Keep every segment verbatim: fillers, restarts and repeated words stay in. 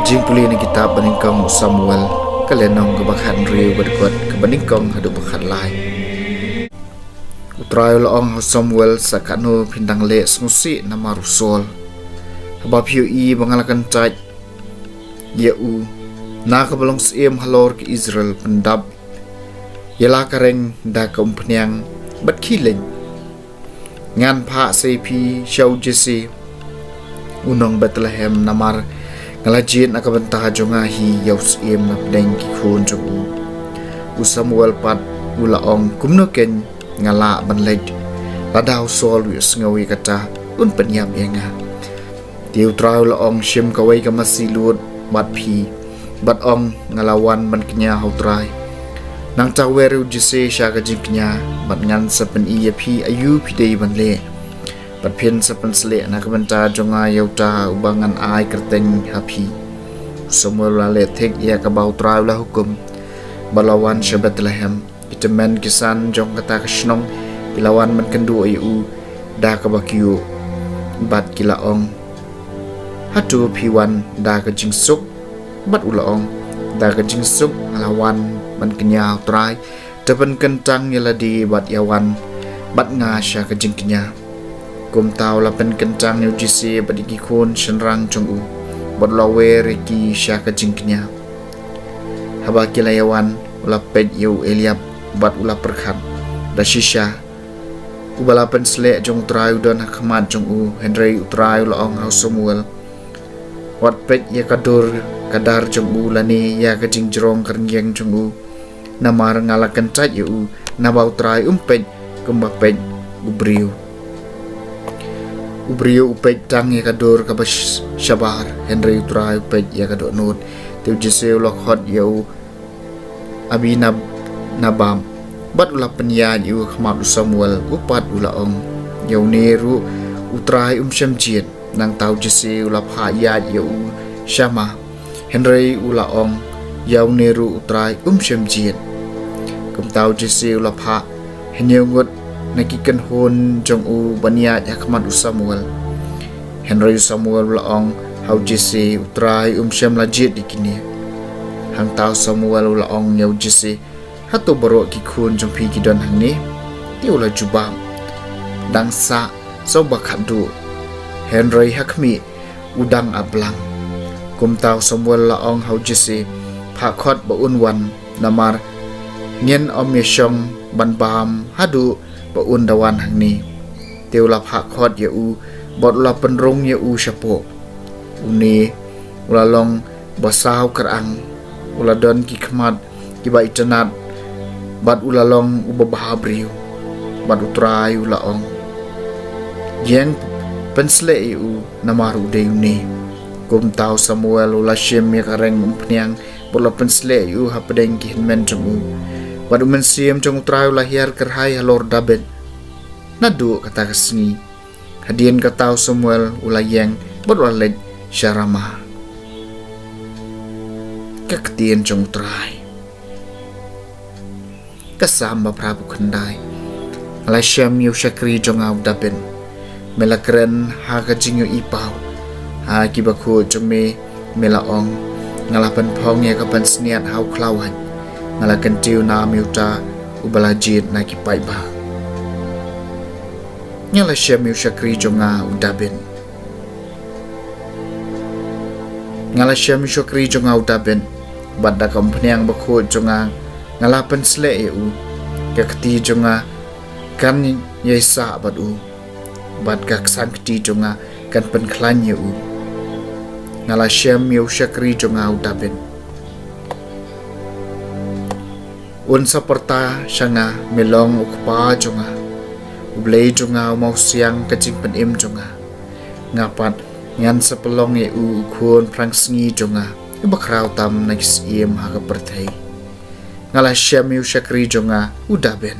Jingpule na kitab banyngkong u Samuel, ka lynnong kaba khathynriew, ka dkhot kaba nyngkong haduh ba khatlai. U Trai u la ong ha u Samuel, sa katno phin dang leh sngewsih namar u Saul? Haba phi ïohi ba nga la kyntait ïa u na kaba long syiem halor ki Israel, pyndap ïa la ka reng da ka umphniang bad khie leit. Ngan phah sa ïa phi sha u Jesse u nong Bethlehem, namar nga la jied na ka bynta jong nga hi ïa u syiem na pdeng ki khun jong u. U Samuel pat u la ong, kumno keiñ nga lah ban leit, lada u Saul u ïohsngew ïa kata, un pynïap ïa nga. Te u Trai u la ong, shim kawei ka masi lut bad phi, bad ong, nga la wan ban kñia ha u Trai. Nangta wer ïa u Jesse sha ka jingkñia, bad ngan sa pyni ïa phi aïu phi dei ban leh. Bad phin sa pynsleh na ka bynta jong nga ïa uta uba ngan ai kyrteng ha phi. U Samuel u la leh thik ïa kaba u Trai u la hukum, bad u la wan sha Bethlehem. Ki tymmen ki san jong kata ka shnong ki la wan ban kynduh ïa u da kaba kyiuh, bad ki la ong, hato phi wan da ka jingsuk? Bad u la ong, da ka jingsuk nga la wan ban kñia ha u Trai, te pynkyntang ïa lade bad ïa wan bad nga sha ka jingkñia. Kumta u la pynkyntang ïa u Jesse bad ïa ki khun shynrang jong u, bad u la wer ïa ki sha ka jingkñia. Haba ki la ïa wan, u la peit ïa u Eliab bad u la pyrkhat, da shisha uba la pynsleh jong u Trai u don ha khmat jong u. Hynrei u Trai u la ong ha u Samuel, wat peit ïa ka dur ka dar jong u lane ïa ka jingjrong ka rynïeng jong u, namar nga la kyntait ïa u. Naba u Trai um peit kumba peit u briew. U briew u peit tang ïa ka dur kaba sh-, shabar, hynrei u Trai u peit ïa ka dohnud. Te u Jesse u la khot ïa u Abinadab, bad u la pynïaid ïa u ha khmat u Samuel. U pat u la ong, ïa une ruh u Trai um shym jied. Nangta u Jesse u la phah ïaid ïa u Shammah, hynrei u la ong, ïa une ruh u Trai um shym jied. Kumta u Jesse u la phah hynñiew ngut na ki kynhun jong u ban ïaid ha khmat u Samuel. Hynrei u Samuel u la ong ha u Jesse, u Trai um shym la jied ïa kine. Hangta u Samuel u la ong ïa u Jesse, hato baroh ki khun jong phi ki don hangne? Te u la jubab, dang sah sa uba khatduh, hynrei ha khmih u dang ap blang. Kumta u Samuel u la ong ha u Jesse, phah khot ba un wan, namar ngin ym ïashong ban bam haduh ba un da wan hangne. Te u la phah khot ïa u, bad u la pynrung ïa u shapoh. Une u la long ba saw kyrang, u la don ki khmat kiba itynnad, bad u la long uba bha briew. Bad u Trai u la ong, ïeng pynsleh ïa u, namar u dei une. Kumta u Samuel u la shim ïa ka reng umphniang, bad u la pynsleh ïa u hapdeng ki hynmen jong u. Bad u Mynsiem jong u Trai u la hiar kyrhai halor Dabid naduh kata ka sngi. Hadien kata u Samuel u la ïeng bad u la leit sha Ramah. Ka ktien jong u Trai. Ka Salm ba phra phew khyndai. Nga la shem ïa u shakri jong nga u Dabid. Me la kren ha ka jingïohi paw ha ki bakhuid jong me, me la ong, nga la pynphong ïa ka pansngiat ha u khlawait. Nga la kyntiew nam ïa uta uba la jied na ki paidbah. Nga la shem ïa u shakri jong nga u Dabid. Nga la shem ïa u shakri jong nga u Dabid, bad da ka umphniang bakhuid jong nga, nga la pynsleh ïa u. Ka kti jong nga kan ïaisah bad u, bad ka ksangkti jong nga kan pynkhlaiñ ïa u. Nga la shem ïa u shakri jong nga u Dabid. Un sa pyrta sha nga, me long u kpa jong nga, u Blei jong nga, u mawsiang ka jingpynim jong nga. Nga pat ngan sa pynlong ïa u u khun phrangsngi jong nga, uba khraw tam na ki syiem ha ka pyrthei. Nga la shem ïa u shakri jong nga u Dabid.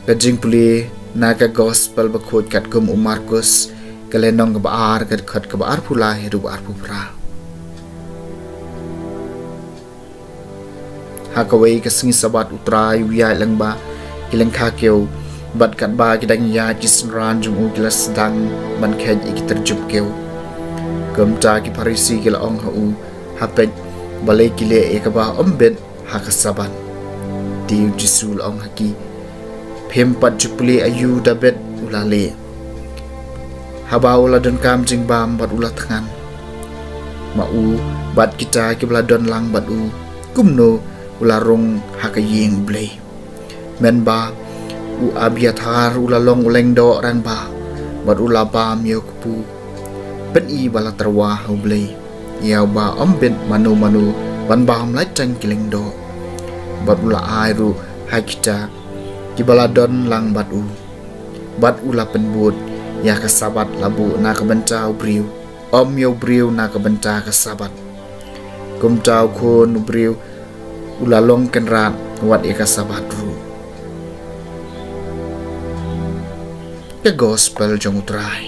Ka jingpule na ka Gospel bakhuid katkum u Markus, ka lynnong kaba ar, ka dkhot kaba arphew lai haduh arphew phra. Ha kawei ka sngi Sabbath u Trai u ïaid lyngba ki lyngkha kiew, Bad katba ki dang ïaid, ki synran jong u ki la sdang ban kheit ïa ki tyrjup kiew. Kumta ki Pharisi ki la ong ha u, ha peit, balei ki leh ïa kaba ym bit ha ka Sabbath. Te u Jisu u la ong ha ki, phim pat ju pule aïu u Dabid u la leh, haba u la donkam jingbam bad u la thngan. Ma u bad kita kiba la don lang bad u, kumno u la rung ha ka ïing U Blei. Mynba u Abiathar u la long u lyngdoh rangbah, bad u la bam ïa u kpu, pyni ba la tyrwa ha U Blei, ïa uba ym bit mano mano ban bam lait tang ki lyngdoh. Bad u la ai ruh ha kita kiba la don lang bad u. Bad u la pynbud ïa ka Sabbath la buh na ka bynta u briew, ym ïa u briew na ka bynta ka Sabbath. Kumta u Khun u briew u la long kynrad wat ïa ka Sabbath ruh. Ka Gospel jong U Trai.